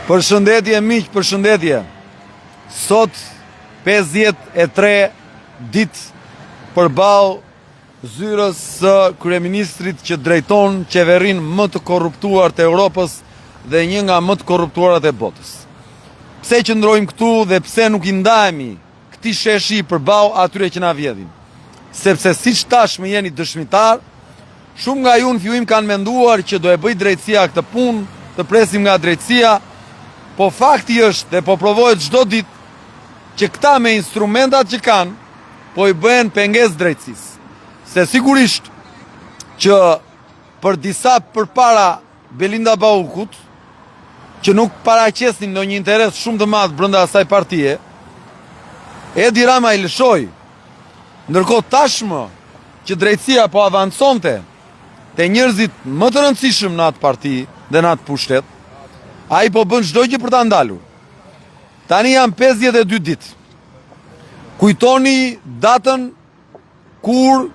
Përshëndetje miq, përshëndetje. Sot 53 ditë përballë zyrës së kryeministrit që drejton qeverinë më të korruptuar të Europës dhe një nga më të korruptuarat e botës. Pse qëndrojmë këtu dhe pse nuk i ndahemi këtij sheshi përballë atyre që na vjedhin. Sepse siç tashmë jeni dëshmitarë, shumë nga ju në fillim kanë menduar që do e bëjë drejtësia këtë punë, të presim nga drejtësia, po fakti është dhe po provohet çdo ditë që këta me instrumentat që kanë, po i bëhen pengesë drejtësisë. Se sigurisht që për disa përpara Belinda Ballukut, që nuk paraqesnin ndonjë interes shumë të madh brenda asaj partie, Edi Rama i lëshoi. Ndërkohë tashmë që drejtësia po avanconte te njerëzit më të rëndësishëm në atë parti dhe në atë pushtet, ai po bën çdo gjë për ta ndalur. Tani janë 52 ditë. Kujtoni datën kur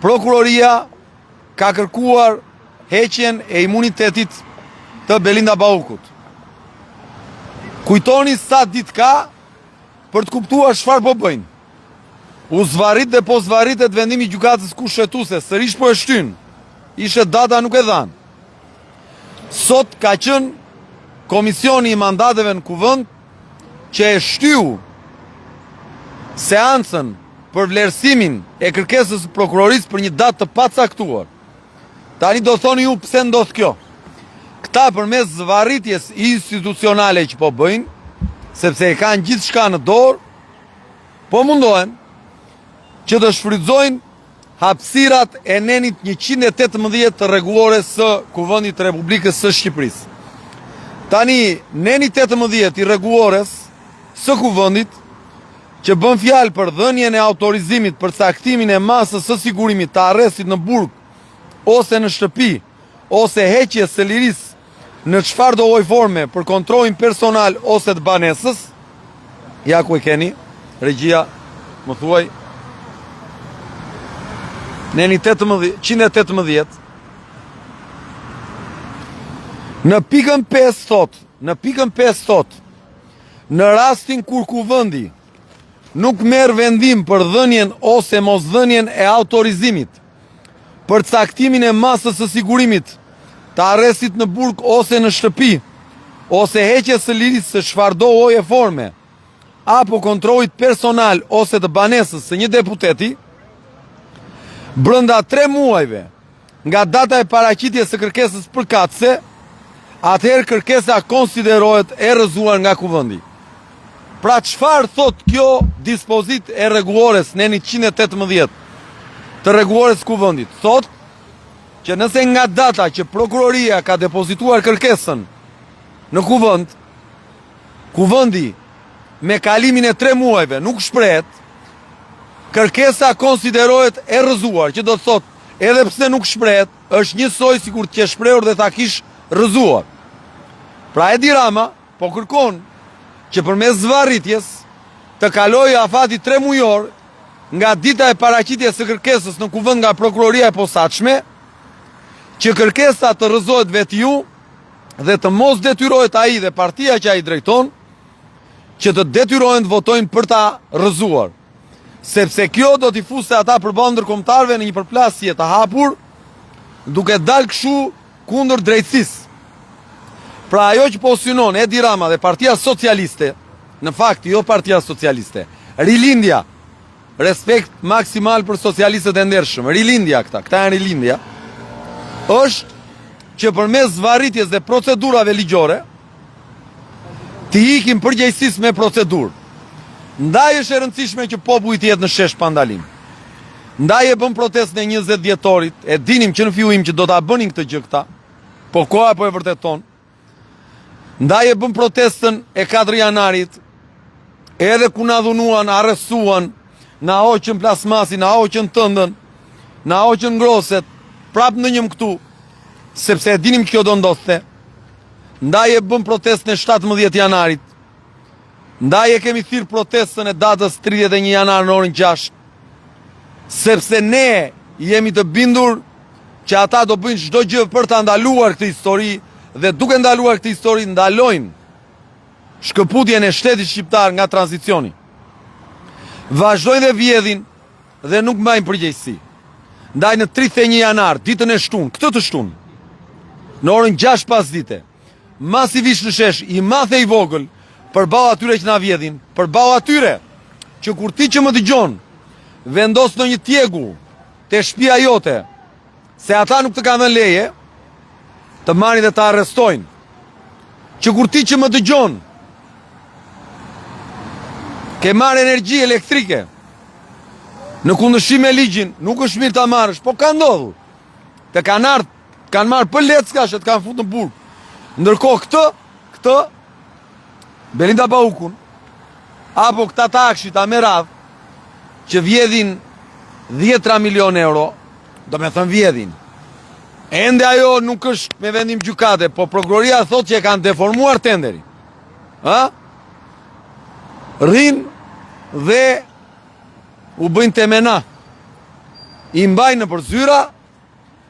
prokuroria ka kërkuar heqjen e imunitetit të Belinda Ballukut. Kujtoni sa ditë ka për të kuptuar çfarë po bëjnë. U zvarrit dhe po zvarritet vendimi i gjykatës kushtetuese, sërish po e shtyjnë. Ishte data nuk e dhanë. Sot ka qenë komisioni i mandateve në kuvend që e shtyu seancën për vlerësimin e kërkesës së prokurorisë për një datë të pacaktuar. Tani do thoni ju pse ndodh kjo? Këta përmes zvarritjes institucionale që po bëjnë, sepse e kanë gjithçka në dorë, po mundohen që të shfrytëzojnë hapësirat e nenit 118 të rregullores së Kuvendit të Republikës së Shqipërisë. Tani, neni 18 i rregullores së Kuvendit, që bën fjalë për dhënien e autorizimit për caktimin e masës së sigurimit të arrestit në burg ose në shtëpi ose heqjes së lirisë në çfarëdo lloj forme për kontrollin personal ose të banesës, ja ku e keni, regjia, më thuaj, neni 18, 118, në pikën 5 thotë, në pikën 5 thotë, në rastin kur kuvendi nuk merr vendim për dhënien ose mosdhënien e autorizimit, për caktimin e masës së sigurimit të arrestit në burg ose në shtëpi, ose heqjes së lirisë së çfarëdo lloj e forme, apo kontrollit personal ose të banesës së një deputeti, brenda 3 muajve nga data e paraqitjes së kërkesës përkatëse, atëherë kërkesa konsiderohet e rrëzuar nga kuvendi. Pra çfarë thotë kjo dispozitë e rregullores nenit 118 të rregullores së kuvendit? Thotë që nëse nga data që prokuroria ka depozituar kërkesën në kuvend, kuvendi me kalimin e 3 muajve nuk shprehet, kërkesa konsiderohet e rrëzuar, që do të thotë edhe pse nuk shprehet, është njësoj sikur të qe shprehur dhe ta kish rrëzuar. Pra Edi Rama Po kërkon që përmes zvarritjes të kalojë afati 3 mujor nga dita e paraqitjes së kërkesës në kuvend nga prokuroria e posaçme, që kërkesa të rrëzohet vetiu dhe të mos detyrohet ai dhe partia që ai drejton, që të detyrohen të votojnë për ta rrëzuar. Sepse kjo do t'i fuste ata përballë ndërkombëtarëve në një përplasje të hapur, duke dalë kështu kundër drejtësisë. Pra ajo që po synon Edi Rama dhe Partia Socialiste, në fakt jo Partia Socialiste, Rilindja, respekt maksimal për socialistët e ndershëm, Rilindja këta, këta janë Rilindja, është që përmes zvarritjes dhe procedurave ligjore, t'i ikin përgjegjësisë me procedurë. Ndaj është e rëndësishme që populli të jetë në shesh pa ndalim. Ndaj e bëmë protestën e 20 dhjetorit, e dinim që në fillim që do ta bënin këtë gjë këta, po koha po e vërteton. Ndaj e bëmë protestën e 4 janarit, edhe ku na dhunuan, arrestuan, na hoqën plasmasin, na hoqën tëndën, na hoqën ngrohëset, prapë ndenjëm këtu, sepse e dinim që kjo do ndodhte. Ndaj e bëmë protestën e 17 janarit. Ndaj e kemi thirrë protestën e datës 31 janar në orën 6, sepse ne jemi të bindur që ata do bëjnë çdo gjë për ta ndaluar këtë histori dhe duke ndaluar këtë histori ndalojnë shkëputjen e shtetit shqiptar nga tranzicioni. Vazhdojnë dhe vjedhin dhe nuk mbajnë përgjegjësi. Ndaj në 31 janar, ditën e shtunë, këtë të shtunë, në orën 6 pasdite, masivisht në shesh, i madh e i vogël, përballë atyre që na vjedhin, përballë atyre që kur ti që më dëgjon, vendos ndonjë tjegu te shtëpia jote, Se ata nuk të kanë dhënë leje, të marrin dhe të arrestojnë. Që kur ti që më dëgjon, ke marrë energji elektrike, në kundërshtim me ligjin, nuk është mirë ta marrësh, po ka ndodhur. Të kanë ardhur, të kanë marrë për leckash e të kanë fut në burg. Ndërkohë këtë, këtë, Belinda Ballukun, apo këta të AKSHI-t a me radhë, që vjedhin dhjetra milion euro, domethënë vjedhin. Ende ajo nuk është me vendim gjykate, po prokuroria thotë që e kanë deformuar tenderin. Ë? Rrinë dhe u bëjnë temena. I mbajnë nëpër zyra,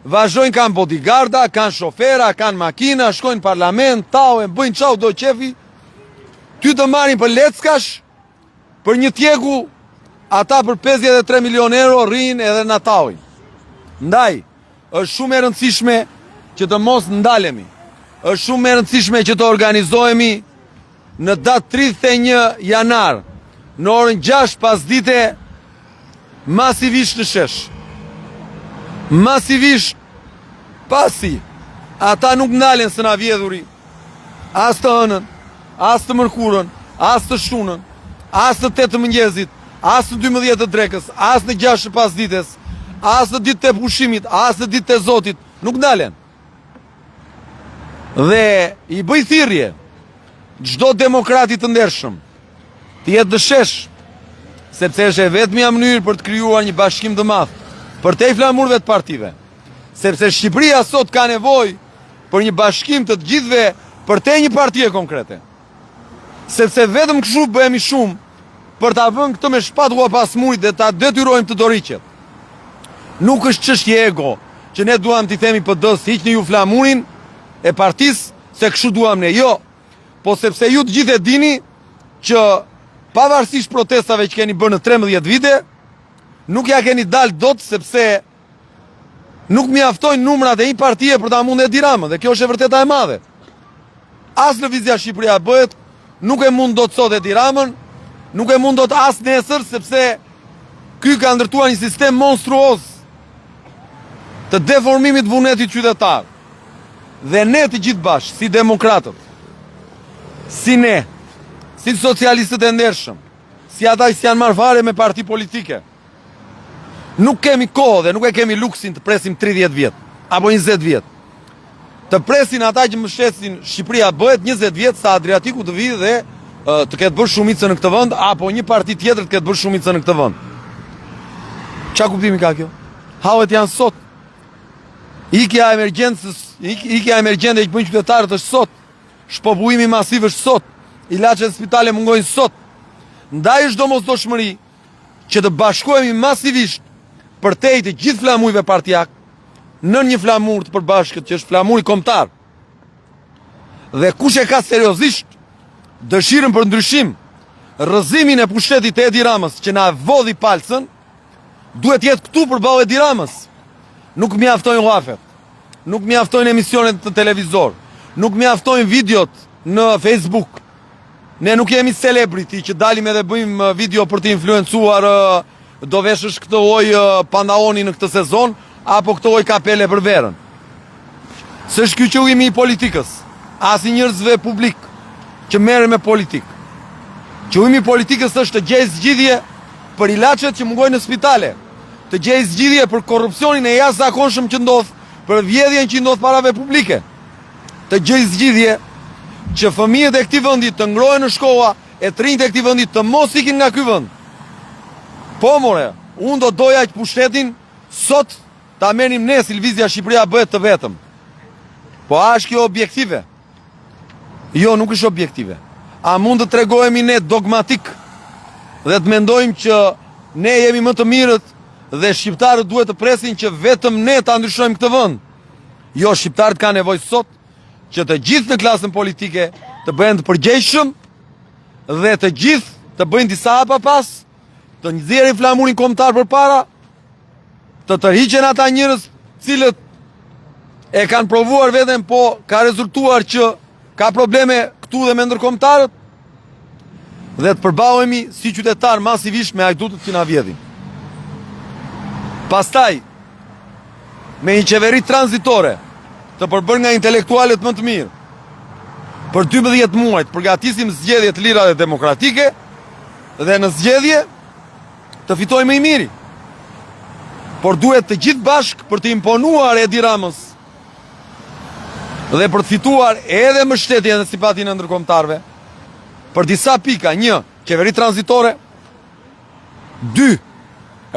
vazhdojnë kanë bodyguarda, kanë shofera, kanë makina, shkojnë në parlament, tallen, bëjnë ça u do qefi. Ty të marrin për leckash, Për një tjegu, ata për 53 milion euro rrinë edhe na tallin. Ndaj, është shumë e rëndësishme që të mos ndalemi. Është shumë e rëndësishme që të organizohemi në datë 31 janar, në orën 6 pasdite, masivisht në shesh. Masivisht pasi ata nuk ndalen së na vjedhuri As të hënën, as të mërkurën, as të shtunën, as në 8 të mëngjezit, as në 12 të drekës, as në 6 të pasdites, as në ditët e pushimit, as në ditët e Zotit, nuk ndalen. Dhe i bëj thirrje çdo demokrati të ndershëm të jetë në shesh, sepse është e vetmja mënyrë për të krijuar një bashkim të madh përtej flamurëve të partive. Sepse Shqipëria sot ka nevojë për një bashkim të të gjithëve përtej një partie konkrete. Sepse vetëm kështu bëhemi shumë për ta vënë këtë me shpatulla pas murit dhe ta detyrojmë të dorëhiqet. Nuk është çështje ego që ne duam t'i themi PD-së hiqni ju flamurin e partisë se kështu duam ne. Jo, po sepse ju të gjithë e dini që pavarësisht protestave që keni bërë në 13 vite, nuk ia keni dalë dot sepse Nuk mjaftojnë numrat e një partie për ta mund Edi Ramën dhe kjo është e vërteta e madhe. As Lëvizja Shqipëria bëhet, nuk e mund dot sot Edi Ramën, nuk e mund dot as nesër sepse ky ka ndërtuar një sistem monstruoz të deformimit të vullnetit qytetar. Dhe ne të gjithë bashkë, si demokratët, si ne, si socialistët e ndershëm, si ata që s'janë marrë fare me parti politike, Nuk kemi kohë dhe nuk e kemi luksin të presim 30 vjet apo 20 vjet. Të presin ata që mbështesin Shqipëria bëhet 20 vjet sa Adriatiku të vijë dhe të ketë bërë shumicën në këtë vend apo një parti tjetër të ketë bërë shumicën në këtë vend. Ça kuptimi ka kjo? Hallet janë sot. Ikja e emergjencës, ikja emergjente që bëjnë qytetarët është sot. Shpopullimi masiv është sot. Ilaçet në spitale mungojnë sot. Ndaj është domosdoshmëri që të bashkohemi masivisht përtej të gjithë flamujve partiak nën një flamur të përbashkët që është flamuri kombëtar. Dhe kush e ka seriozisht dëshirën për ndryshim, rrëzimin e pushtetit të Edi Ramës që na vodhi palcën, duhet të jetë këtu përballë Edi Ramës. Nuk mjaftojnë llafet, nuk mjaftojnë emisionet në televizor, nuk mjaftojnë videot në Facebook. Ne nuk jemi celebrity që dalim edhe bëjmë video për të influencuar do veshësh këtë lloj pantalloni në këtë sezon apo këtë lloj kapele për verën. S'është ky qëllimi i politikës, as i njerëzve publik që merren me politikë. Qëllimi i politikës është të gjejë zgjidhje për ilaçet që mungojnë në spitale, të gjejë zgjidhje për korrupsionin e jashtëzakonshëm që ndodh, për vjedhjen që i ndodh parave publike. të gjejë zgjidhje që fëmijët e këtij vendi të ngrohen në shkolla e të rinjtë e këtij vendi të mos ikin nga ky vend. Po more, unë do doja që pushtetin sot ta merrnim ne si Lëvizja Shqipëria bëhet të vetëm. Po a është kjo objektive? Jo, nuk është objektive. A mund të tregohemi ne dogmatik dhe të mendojmë që ne jemi më të mirët dhe shqiptarët duhet të presin që vetëm ne ta ndryshojmë këtë vend? Jo, shqiptarët kanë nevojë sot që të gjithë në klasën politike të bëhen të përgjegjshëm dhe të gjithë të bëjnë disa hapa pas, të nxjerrin flamurin kombëtar përpara, të tërhiqen ata njerëz të cilët e kanë provuar veten, po ka rezultuar që ka probleme këtu dhe me ndërkombëtarët dhe të përballemi si qytetarë masivisht me hajdutët që na vjedhin. Pastaj, me një qeveri tranzitore të përbërë nga intelektualët më të mirë, për 12 muaj të përgatisim zgjedhje të lira dhe demokratike dhe në zgjedhje të fitojë më i miri. Por duhet të gjithë bashkë për të imponuar Edi Ramës dhe për të fituar edhe mbështetjen dhe simpatinë e ndërkombëtarëve për disa pika, një, qeveri tranzitore, dy,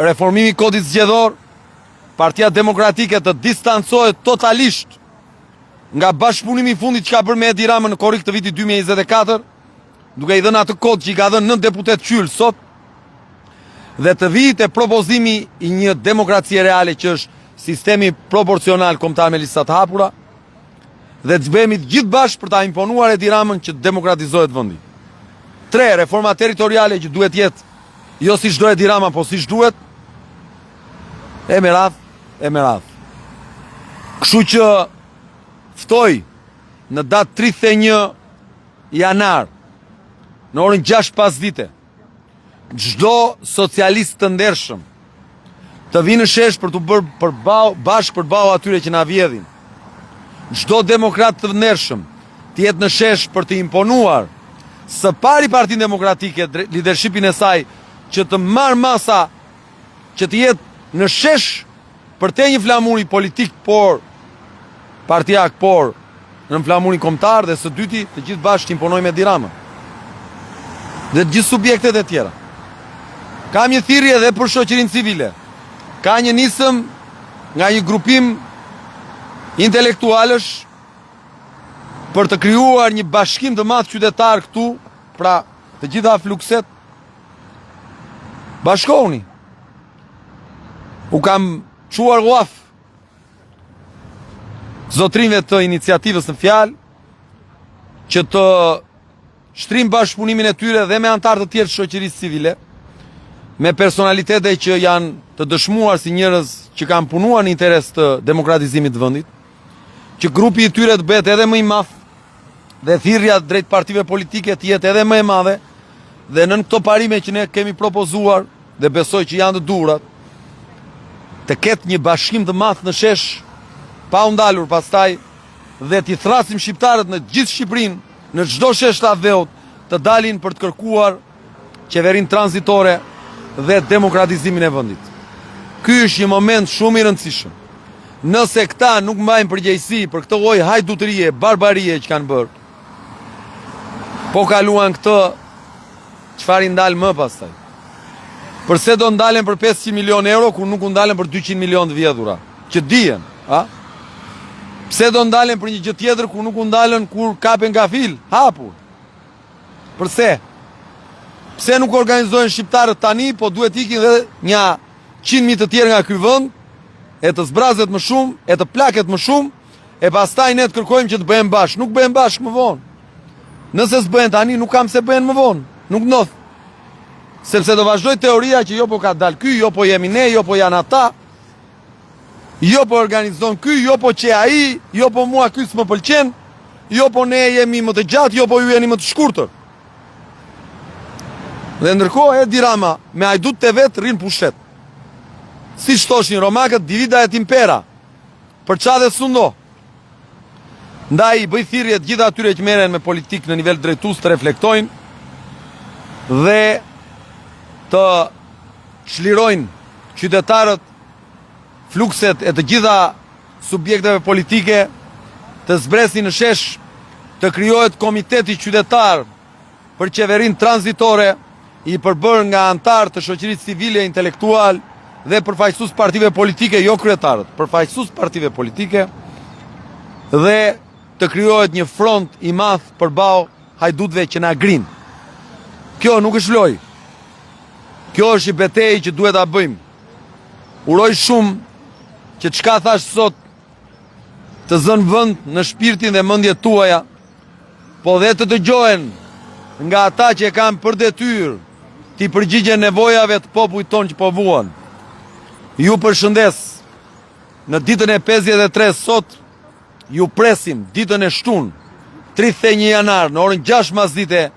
reformimi i kodit zgjedhor, Partia Demokratike të distancohet totalisht nga bashkëpunimi i fundit që ka bërë me Edi Ramën në korrik të vitit 2024, duke i dhënë atë kod që i ka dhënë 9 deputetë qyl sot, dhe të vijë te propozimi i një demokracie reale që është sistemi proporcional kombëtar me lista të hapura, dhe të bëhemi të gjithë bashkë për ta imponuar Edi Ramën që të demokratizohet vendi. 3. Reforma territoriale që duhet të jetë jo siç do Edi Rama, po siç duhet. E me radhë, e me radhë. Kështu që ftoj në datë 31 janar në orën 6 pasdite çdo socialist të ndershëm të vijë në shesh për t'u bërë përballë, bashkë përballë atyre që na vjedhin. Çdo demokrat të ndershëm të jetë në shesh për të imponuar së pari Partinë Demokratike, lidershipin e saj, që të marrë masa që të jetë në shesh përtej një flamuri politik por partiak por nën flamurin kombëtar dhe së dyti të gjithë bashkë të imponojmë Edi Ramën dhe të gjithë subjektet e tjera. Kam një thirrje edhe për shoqërinë civile. Ka një nismë nga një grupim intelektualësh për të krijuar një bashkim të madh qytetar këtu, pra të gjitha flukset Bashkohuni. U kam çuar llaf zotrinjve të iniciativës në fjalë që të shtrijnë bashkëpunimin e tyre dhe me anëtarë të tjerë të shoqërisë civile, me personalitete që janë të dëshmuar si njerëz që kanë punuar në interes të demokratizimit të vendit, që grupi i tyre të bëhet edhe më i madh dhe thirrja drejt partive politike të jetë edhe më e madhe dhe nën këto parime që ne kemi propozuar dhe besoj që janë të duhurat, të ketë një bashkim të madh në shesh pa u ndalur pastaj dhe t'i thërrasim shqiptarët në gjithë Shqipërinë, në çdo shesh të atdheut, të dalin për të kërkuar qeverinë tranzitore dhe demokratizimin e vendit. Ky është një moment shumë i rëndësishëm. Nëse këta nuk mbajnë përgjegjësi për këtë lloj hajdutërie, barbarie që kanë bërë, po kaluan këtë, çfarë i ndal më pastaj? Përse do ndalen për 500 milion euro kur nuk u ndalen për 200 milion të vjedhura, që dihen, a? Pse do ndalen për një gjë tjetër kur nuk u ndalen kur kapen gafil, hapur? Përse? Pse nuk organizohen shqiptarët tani, po duhet ikin dhe nja 100.000 të tjerë nga ky vend, e të zbrazet më shumë, e të plaket më shumë, e pastaj ne të kërkojmë që të bëhen bashkë. Nuk bëhen bashkë më vonë. Nëse s'bëhen tani, nuk kam pse bëhen më vonë. Nuk ndodh. Sepse do vazhdojë teoria që jo po ka dalë ky, jo po jemi ne, jo po janë ata. Jo po organizon ky, jo po qe ai, jo po mua ky s'më pëlqen, jo po ne jemi më të gjatë, jo po ju jeni më të shkurtër. Dhe ndërkohë Edi Rama me hajdutët e vet rri në pushtet. Siç thoshin romakët, divide et impera. Përça dhe sundo. Ndaj i bëj thirrje të gjithë atyre që merren me politikë në nivel drejtues të reflektojnë dhe të çlirojnë qytetarët flukset e të gjitha subjekteve politike të zbresin në shesh, të krijohet komiteti qytetar për qeverinë tranzitore i përbërë nga anëtarë të shoqërisë civile, intelektualë dhe përfaqësues partive politike, jo kryetarët, përfaqësues partive politike dhe të krijohet një front i madh përballë hajdutëve që na grinë. Kjo nuk është lojë. Kjo është një betejë që duhet ta bëjmë. Uroj shumë që çka thashë sot. të zënë vend në shpirtin dhe mendjet tuaja, po dhe të dëgjohen nga ata që e kanë për detyrë t'i përgjigjen nevojave të popullit tonë që po vuan. Ju përshëndes në ditën e 53 sot ju presim ditën e shtunë 31 janar në orën 6 masdite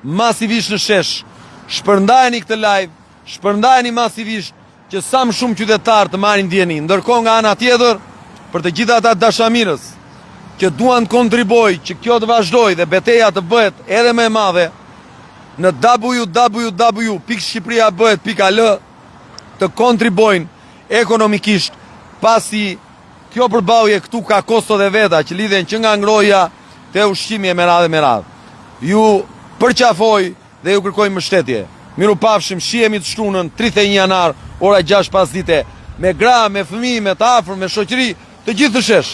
masivisht në shesh. Shpërndajeni këtë live, shpërndajeni masivisht që sa më shumë qytetarë të marrin dijeni. Ndërkohë nga ana tjetër, për të gjithë ata dashamirës që duan të kontribuojnë që kjo të vazhdojë dhe beteja të bëhet edhe më e madhe, në www.shqipëriabehet.al të kontribuojnë ekonomikisht pasi kjo përballje këtu ka kostot e veta që lidhen që nga ngrohja te ushqimi e me radhë e me radhë. Ju përqafoj dhe ju kërkoj mbështetje. Mirupafshim, shihemi të shtunën, 31 janar, ora 6 pasdite, me gra, me fëmijë, me të afërm, me shoqëri, të gjithë në shesh.